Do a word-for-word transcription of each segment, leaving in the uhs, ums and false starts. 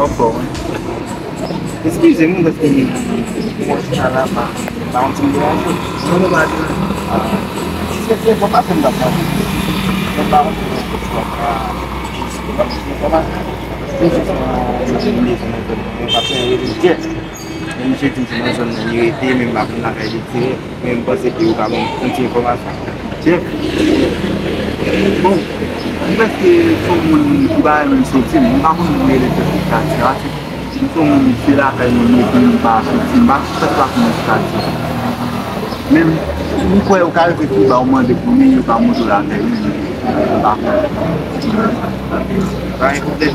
Ankò, wi. Eskize m, paske m wè sa la pa, pa yon ti deranje. Non, non, pa deranje. Ah. Si se te bon, pa fè m dap la. Men pa yon ti deranje. Ah. Mwen pa fè relijyè. Men misye di m se nan zòn nan li rete, men m pa konn lakay li, etsetera. Men m panse ke ou ka ban m yon ti enfòmasyon. Chèf, bon, m prèske se yon moun ki pa renmen soti, m pa konn rele tèt li katye a, chèf. M se yon moun, se lakay mwen m rete, m pa soti, m pa fèt la pou mwen katye. Men m kwè yo ka rive pi ba, ou mande pou li, yo ka montre w lakay li, m pa konn. Pa gen pwoblèm.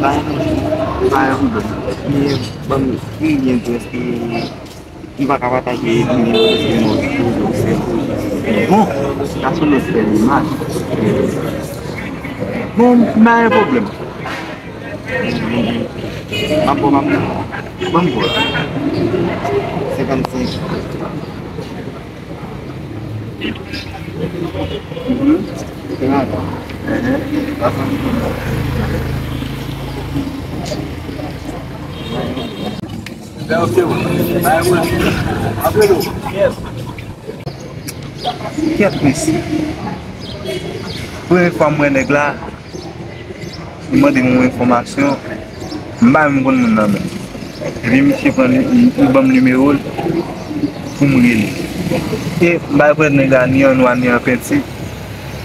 Pa gen pwoblèm. Pa gen pwoblèm. Men, ban m, m byen di w, èske m pa ka pataje nimewo telefòn mwen avèk ou, se pou... Bon, sa se yon lòt pèl imaj. Bon, m pa gen pwoblèm. M ap, m ap, ban m pou la. Senkannsenk. Mhm. Senkannsenk. Mhm. Swasanndiz. Kèt mesye. Premye fwa m wè nèg la, li mande m yon enfòmasyon, m pa menm konn moun nan menm. Epi misye pran li, li, li ban m nimewo l pou m rele. E m pa wè nèg la ni an nwa ni an penti.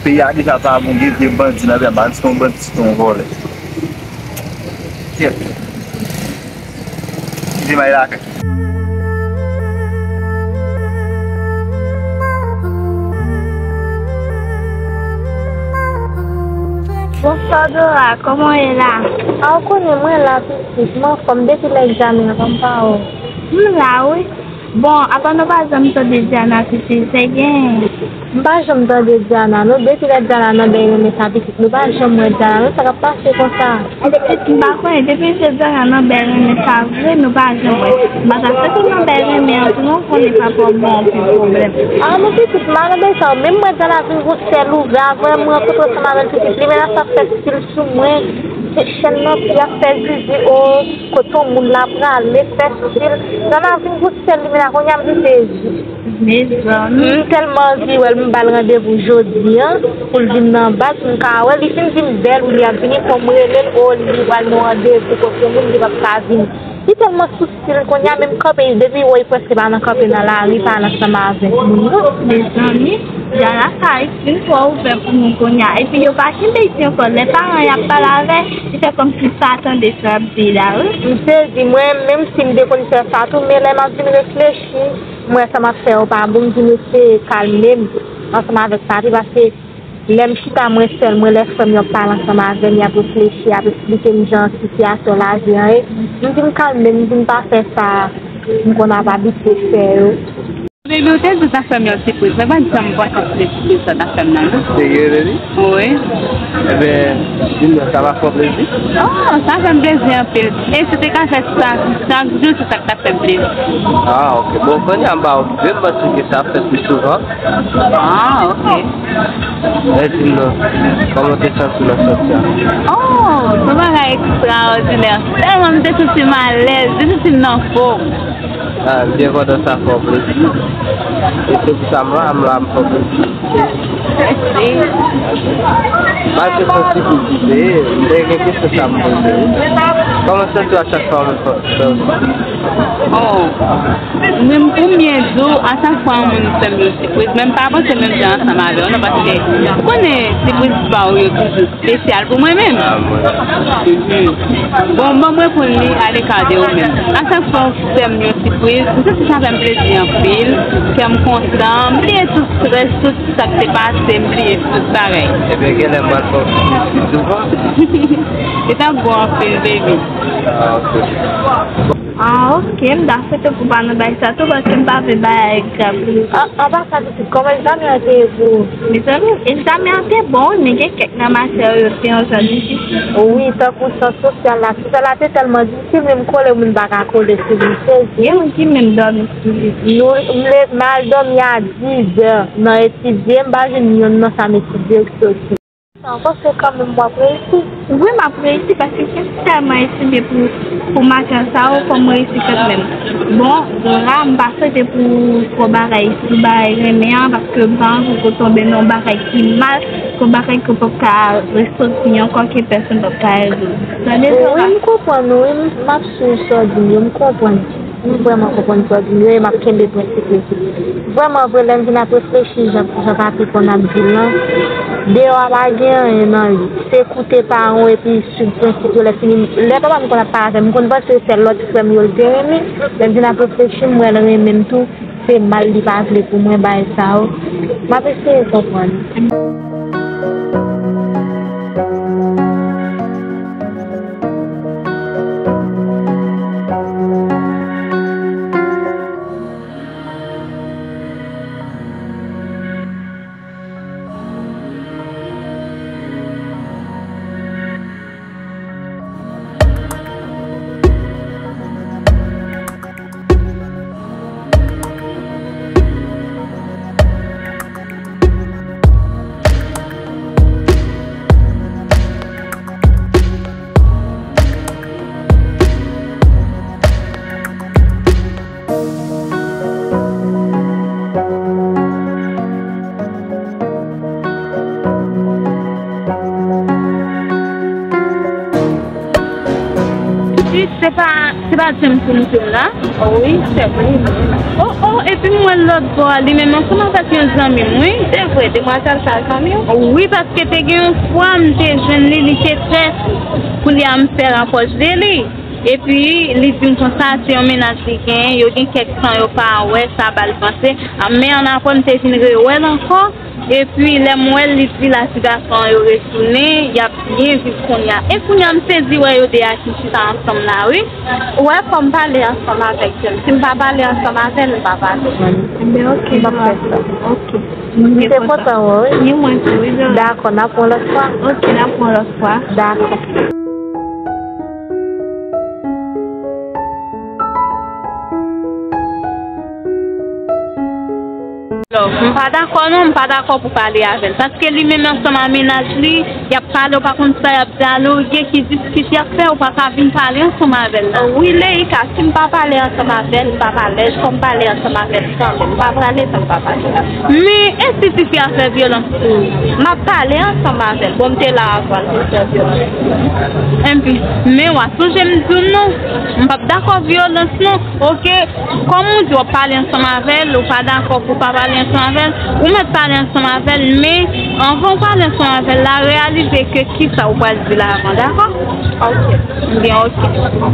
Peyi a deja pa bon, gen vye bandi nan peyi a, pa di se yon bandi, se yon vòlè. Kèt. Kite may lakay. Bonswa Dora, kòman w ye la? A, ou konnen mwen la pitit, m anfòm depi lè egzamen an, kòm pa ou. M la wi. Bon, apa nou pa janm tande Diana pitit, se gen? M pa janm tande Diana non, depi lè Diana nan bèy renmen sa pitit, nou pa janm wè Diana non, sa k ap pase konsa? Pitit, m pa konnen, depi se Diana nan bèy renmen sa vre, nou pa janm wè. M pa ta soti nan bèy renmen an tou non, konnen papa w ba w anpil pwoblèm. A, men pitit, m pa nan bèy sa yo, menm mwen Diana vin gon sèl ouvè, avè m rankontre ansanm avè l pitit, li menm sa fè stil sou mwen, se chèn nan pye ap fè zizi, o, kote yon moun la prale, fè stil, Diana vin gon sèl li menm la, kounye a m di se Mezanmi. M tèlman anvi wè l, m ba l randevou jodi a, pou l vin nan baz, pou m ka wè l. Li fin di m bèl, wi, li ap vini, fò m rele l, o, li pral nan randevou kote moun, li p ap ka vini. Li tèlman sou stil, kounye a menm kanpe, depi w wè l prèske pa nan kanpe nan lari, pa al ansanm avèk moun, non. Mezanmi, Diana sa fin twò ouvè pou nou kounye a. Epi yo pa kenbe isi ankò. Lè paran y ap pale avè l, li fè kòmsi l pa tande sa y ap di la, wi. M sezi, mwen menm si m te konn fè sa tou, men lè m ap vin reflechi, m wè sa m ap fè yo pa bon, m vin eseye kalme m ansanm avèk papi, paske lè m chita mwen sèl mwen, lè frè m yo ap pale ansanm avè m, y ap reflechi, y ap esplike m jan sitiyasyon lavi an ye, m vin kalme m, m vin pa fè sa m konn ap abitye fè yo. Baby, ou te di w t ap fè m yon sipriz, mwen pa t janm panse se sipriz sa w t ap fè m nan, non. Serye, baby? Wi. Ebyen, di m non, sa va fè w plezi? Oh, sa fè m plezi anpil. E si w te ka fè sa chak jou, se sa k t ap fè m plezi. Ah, ok. Bon, kounye a m pa okipe, m panse ke sa ap fèt pi souvan. Ah, ok. E di m non, kòman w te santi w nan sòti a? Oh, se yon bagay ekstraòdinè. Tèlman m te santi m alèz, m te santi m nan fòm. Ah, m byen kontan sa fè w plezi. E se pou sa m la, m la, m fè w plezi. Mèsi. Malgre se yon sipriz li te ye, m te gen kesyon sa m poze w. Kòman w santi w a chak fwa w fè w? Oh, mwen, pou m byen di w, a chak fwa yon moun fè m yon sipriz, men m pa panse menm jan ansanm avè w, non, paske ou konnen sipriz pa w yo toujou espesyal pou mwen menm. Ah, mwen. Mhm. Bon, ban m reponn li aleka de ou menm. A chak fwa w fè m yon sipriz, m santi sa fè m plezi anpil, kè m kontan, m bliye tout strès, tout sa k te pase, m bliye tout bagay. Ebyen, genlè m pral fè w sipriz pi souvan. Li t ap bon anpil, baby. Ah, ok. Ah, ok, m ta swete pou w pa nan bagay sa tou, paske m pa vle bagay grav. An, an pasan, pitit, kòman egzamen an te ye pou ou? Mezanmi, egzamen an te bon, wi, men gen kèk nan matyè yo, yo te yon jan difisil. Wi, tankou syans sosyal la, sosyal la te tèlman difisil, menm kole moun pa ka kole sou li, sezi. Gen moun ki menm dòmi sou li. Nou, m le-, m al dòmi a dizè nan etidye, m pa jwenn yonn nan sa m etidye ki soti. Sa, w panse kanmenm w ap reyisi? Wi, m ap reyisi paske se tèlman esime pou, pou matyal sa yo, fò m reyisi kanmenm. Bon, Ra, m pa swete pou twò bagay sou bagay renmen an, paske m pa anvi pou tonbe nan yon bagay ki mal, yon bagay ke w p ap ka resoti ankò, ke pèsonn p ap ka ede w. Tande, Zora? Wi, m konprann ou, wi, m, m ap swiv sa w di m yo, m konprann. M vrèman konprann sa w di m yo e m ap kenbe prensip yo. Vrèman vre, lè m vin ap reflechi jan, jan papi konn ap di l lan, deyò a pa gen anyen nan li. Se koute paran w epi swiv prensip yo. Lè fini, lè papa m konn ap pale avè m, m konn panse se sèl lòt frè m yo l te renmen. Lè m vin ap reflechi, m wè l renmen m tou. Se mal li pa vle pou mwen bay sa yo. M ap eseye konprann. Wi, se pa, se pa James ou montre m la? Wi, se li menm. Oh, oh, epi m wè l lòt bò a, li menm ansanm avèk yon zanmi m, wi. Se vre, demwazèl sa zanmi w? Wi, paske te gen yon fwa m te jwenn li, li te trè, kounye a m fè rapwòch de li. Epi, li di m konsa, se yon mennaj li genyen, yo gen kèk tan yo pa wè, sa ba l panse. A, men annapre, m te vin rewè l ankò. Epi, lè m wè l, li di la ti gason an yo retounen, y ap byen viv kounye a. E kounye a, m sezi wè yo de a ki chita ansanm la, wi. Ou wè, fò m pale ansanm avèk James. Si m pa pale ansanm avè l, m pa pale. Ebyen, oke, m ap fè sa. Oke. M te kontan wè w, wi. Ni mwen tou, wi, Zora. Dakò, n ap wè yon lòt fwa. Oke, n ap wè yon lòt fwa. Dakò. Love, m pa dakò non, m pa dakò pou pale avè l. Paske li menm ansanm a mennaj li, y ap pale, ou pa konn sa y ap dyaloge, ki diskite y ap fè, ou pa ka vin pale ansanm avè l la. Wi, Leïka, si m pa pale ansanm avè l, m p ap alèz, fò m pale ansanm avè l kanmenm. M pa prale san m pa pale. Men, e si tifi a fè vyolans sou ou? M ap pale ansanm avè l. Bon, m te la avan l te fè vyolans sou mwen. Enpi, men w a sonje m di w non. M p ap dakò vyolans non. Oke, kòm ou di w ap pale ansanm avè l, ou pa dakò pou w pa pale ansanm avè l, ou mèt pale ansanm avè l, men anvan w pale ansanm avè l la, reyalize ke kisa ou pral di la avan, dakò? Oke. Ebyen, oke.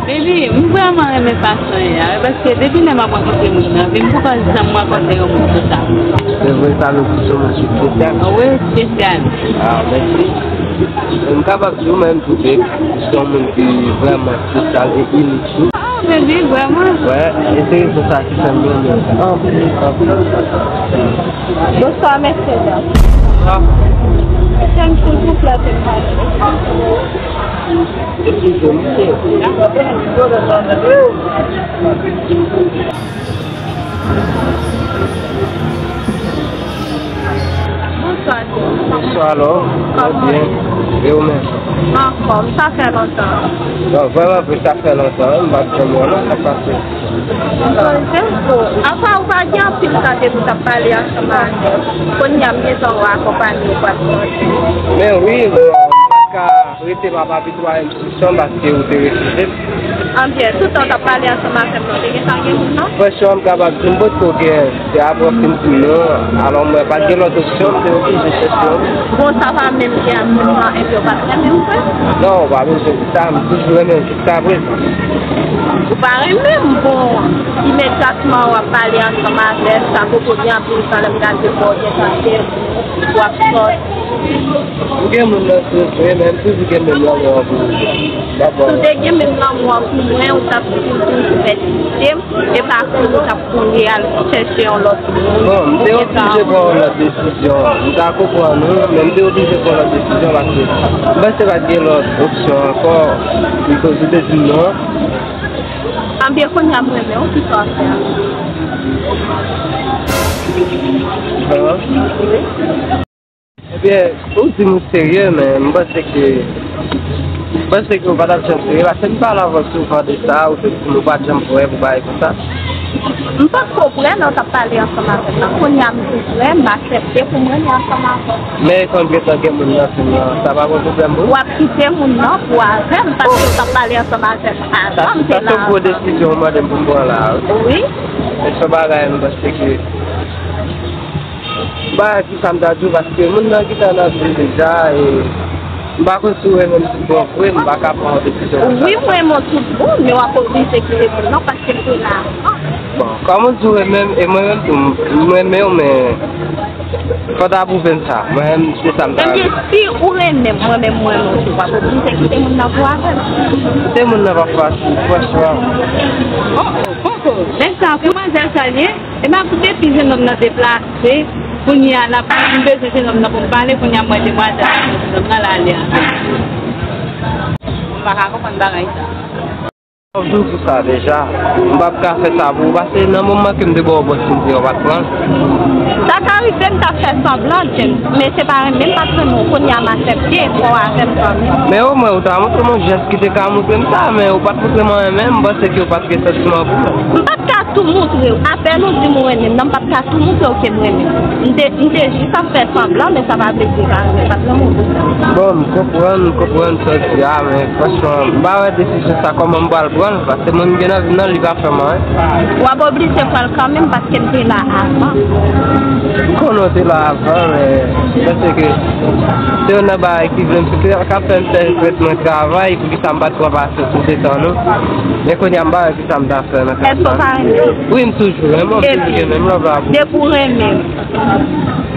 Baby, m vrèman renmen fason w ye a, wi, paske depi lè m ap rankontre moun nan vi m, poko janm rankontre yon moun konsa. Se vre, sa vle di se yon moun espesyal? Wi, espesyal. Ah, mèsi. M kapab di w menm tou, babe, se yon moun ki vrèman espesyal e inik tou. Ah, baby, vrèman? Wi, e se rezon sa ki fè m renmen w anpil, anpil. Bonswa, mesye dam. Bonswa. Mesye, m sou tout la te pale. Eskize m. Bonswa, James. Bonswa, love. Kòman w ye? Byen. E ou menm? M anfòm. Sa fè lontan. Non, vrèman vre, sa fè lontan. M p ap janm wè w non, sa pase. Bon, James, bon, apa ou pa gen anpil tan depi w t ap pale ansanm avè m? Kounye a m gentan wè w akonpanye w pral sòti. Men wi, bon, m pa t ka rete m ap abitye m a enstitisyon paske ou te refize m. Anbyen, tout tan w t ap pale ansanm avè m nan, w te gentan gen moun nan? Franchman, m kapab di m potko gen, se apre w fin di m non, alò mwen pa t gen lòt opsyon, m te oblije chèche yon moun. Bon, sa pa menm gen ak moun nan, enpi w pa t renmen m vre? Non, w pa bezwen di sa, m toujou renmen w jiskaprezan. Ou pa renmen m, bon, imedyatman w ap pale ansanm avè m, sa poko gen anpil tan, lè m gade bò w gentan gen moun, w ap sòti. M gen moun nan sou vre, men m toujou gen menm lanmou an pou li. Si w te gen menm lanmou an pou mwen, ou t ap toujou, toujou pèsiste m, e pa kounye w t ap kouri al chèche yon lòt moun. Bon, m te oblije pran yon lòt desizyon. M ta konprann ou, men m te oblije pran yon lòt desizyon paske m panse pa t gen lòt opsyon ankò, bikòz ou te di m non. Anbyen, kounye a m renmen w, kisa w ap fè avè l? An? Wi. Pierre, ou di m ou serye, men m panse ke, m panse ke ou pa t ap janm serye, paske m pale avè w souvan de sa, ou te di m ou pa t janm prè pou bagay konsa. M potko prè lè w t ap pale ansanm avè m nan. Kounye a m vin prè, m aksepte pou m renmen ansanm avè w. Men e konn gentan gen moun nan fim nan, sa pa bon pwoblèm pou ou? W ap kite moun nan pou avè m, paske w t ap pale ansanm avè m avan m te la. Sa se yon gwo desizyon ou mande m pou m pran la, wi. Wi. E se yon bagay m panse ke, bagay ki sa m ta di w, paske moun nan gentan nan vi l deja, e m pa konn si w renmen m tout bon vre, m pa ka pran yon desizyon konsa. Wi, m renmen w tout bon, men w ap oblije kite moun nan, paske m te la avan. Bon, kòm ou di w renmen m, e mwen menm tou, m renmen w, men fò w ta pwouve m sa. Mwen menm, se sa m ta renmen. Ebyen, si ou renmen m, mwen menm, mwen renmen w tou, w ap oblije kite moun nan pou avè m. Kite moun nan pa fasil, franchman. Oh, oh, oh, oh. Nèg sa, demwazèl sa l ye? E m ap depi jennonm nan deplase, kounye a n ap, m bezwen jennonm nan pou m pale, kounye a m wè demwazèl, jennonm nan la ale avè l. M pa ka konprann bagay sa. Mwen di w pou sa deja, m p ap ka fè sa pou ou, paske nan moman ke m te ba w opòtinite a, ou pa t pran l. Sa ka rive m t ap fè sanblan, James, men se pa renmen m pa t renmen w, kounye a m aksepte, fò w avè m kanmenm. Men omwen ou ta montre m yon jès ki te ka montre m sa, men ou pa t montre m anyen menm, m panse ke ou pa t gen santiman pou mwen. M p ap ka tou montre w. Apèn ou di m ou renmen m nan, m p ap ka tou montre w ke m renmen w. M te, m te jis ap fè sanblan, men sa pa vle di m pa renmen, pa t renmen w pou sa. Bon, m konprann, m konprann sa w di a, men franchman, m pa wè desizyon sa kòman m pral pran l, paske moun m gen nan vi m nan, li pa fè m anyen. W ap oblije pran l kanmenm, paske m te la avan. M konnen w te la avan, men m panse ke se youn nan bagay ki vle m, ki ap fè m fè rès mwen travay, poukisa m pa t pran pasyans m te tann ou. Men kounye a m pa wè sa m ta fè nan ka sa. Èske w pa renmen m? Wi, m toujou renmen w, m toujou gen menm love la pou ou. Depi w renmen m,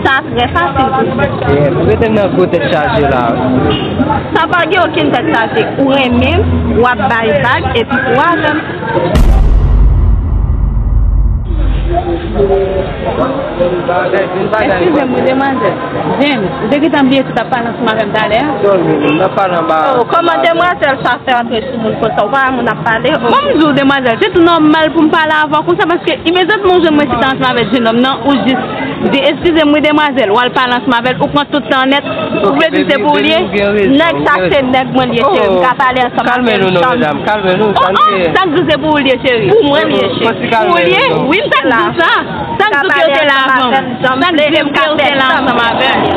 sa trè fasil pou fè. Yeah, ou rete nan gwo tèt chaje la, wi. Sa pa gen okenn tèt chaje. Ou renmen m, w ap bay vag, epi pou avè m. Eskize m, wi, demwazèl. James, ou te gentan bliye si w t ap pale ansanm avè m talè a? Sorry, m t ap pale anba. Oh, kòman demwazèl sa fè antre sou moun konsa? Ou pa wè moun ap pale? Bon, m di w, demwazèl, se tou nòmal pou m pale avè w konsa, paske imedyatman w jwenn mwen chita ansanm avèk jennonm nan, ou jis di, eskize m, wi, demwazèl, w al pale ansanm avè l, ou pran tout tan nèt, ou vle di se pou ou l ye? Nèg sa se nèg mwen l ye, cheri, m ka pale ansanm avè l. Kalme nou non, medam, kalme nou, sa n te. Sa k di se pou ou l ye, cheri? Pou mwen l ye, cheri. Pou ou l ye? Wi, m t ap di w sa. Sa k di w ke w te la avan m? Sa k di w ke w te la ansanm avè m?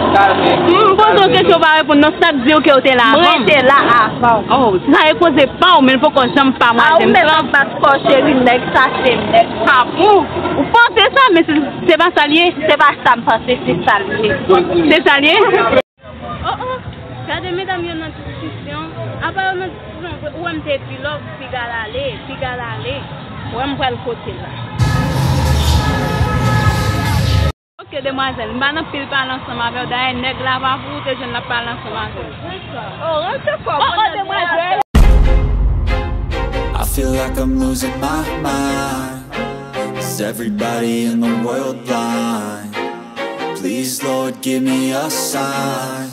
M poze w kesyon, w pa reponn non. Sa k di w ke w te la avan m? Mwen te la avan w. Oh, sa e koze pa w, men l poko janm pa mwazel. A, ou menm w ap bat kò w, cheri, nèg sa se nèg. Pa pou. Ou panse sa, men se, se pa sa l ye. Se pa sa m panse, se sa l ye. Se sa l ye? Oh, oh, gade medam yo nan diskisyon. Apa yo nan diskisyon vre? Ou wè m te pi love, piga l ale, piga l ale. Ou wè m pral kote l la. Ok, demwazèl, m pa nan pil pale ansanm avè w. Dayè, nèg la pa pou ou te jwenn l ap pale ansanm avè w. Oh, rete fò, oh, oh, demwazèl. I feel like I'm losing my mind. Is everybody in the world blind? Please, Lord, give me a sign.